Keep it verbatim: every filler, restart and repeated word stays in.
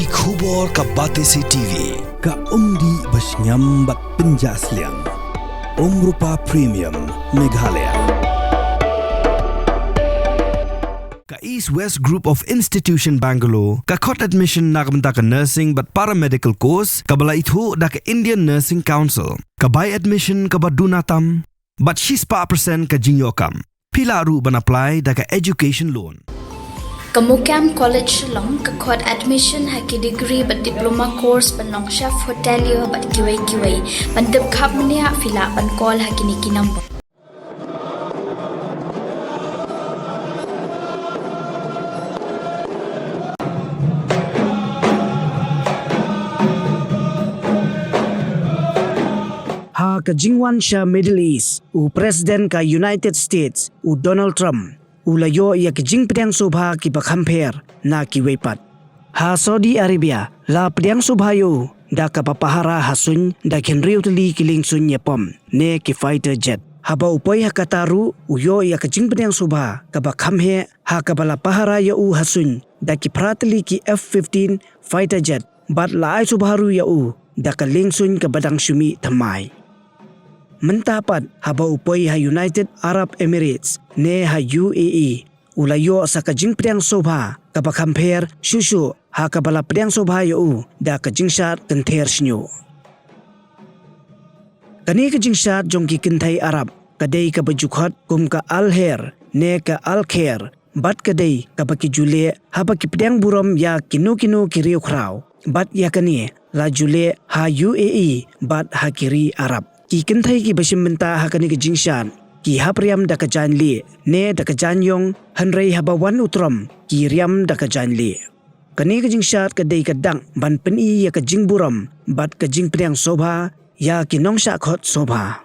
Ki khubor ka Batesi T V, ka umdih ba shngiam bad pynjah sliang. Umrupa Premium, Meghalaya. Ka East West Group of Institution Bangalore ka khot admission na ka bynta ka nursing bad paramedical course kaba la ithuh da ka Indian Nursing Council. Ka bai admission kaba duna tam bad shispah percent ka jingïoh kam. Phi lah ruh ban apply da ka education loan. Ka MOKAM College Shillong ka khot admission ha ki degree bad diploma course ban long chef hotelier bad kiwei kiwei. Ban tip khapkhap mynta phi lah ban call ha kine ki number. Ha ka jingwan sha Middle East, u President ka United States, u Donald Trump, u la ïoh ïa ki jingpdiang sngewbha kiba kham pher na kiwei pat. Ha Saudi Arabia, la pdiang sngewbha ïa u da kaba pahara ha suiñ da ki hynriew tylli ki liengsuiñ ïapom ne ki fighter jet. Haba u poi ha Qatar ruh, u ïoh ïa ka jingpdiang sngewbha kaba kham heh ha kaba la pahara ïa u ha suiñ da ki phra tylli ki F fifteen fighter jet bad la ai sngewbha ruh ïa u da ka liengsuiñ kaba dang shu mih thymmai. Mynta pat haba u poi ha United Arab Emirates ne ha U A E, u la ïoh sa ka jingpdiang sngewbha kaba kham pher shuh shuh ha kaba la pdiang sngewbha ïa u da ka jingshad kynther shñiuh. Kane ka jingshad jong ki kynthei Arab ka dei kaba ju khot kum ka Al Khair ne ka Al Khair bad ka dei kaba ki ju leh haba ki pdiang burom ïa kino kino ki riewkhraw. Bad ïa kane la ju leh ha U A E bad ha ki ri Arab. Ki kynthei kiba shim bynta ha kane ka jingshad ki hap riam da ka jaiñlieh ne da ka jaiñïong, hynrei haba wan u Trump ki riam da ka jaiñlieh. Kane ka jingshad ka dei ka dak ban pyni ïa ka jingburom bad ka jingpdiang sngewbha ïa ki nongshah khot sngewbha.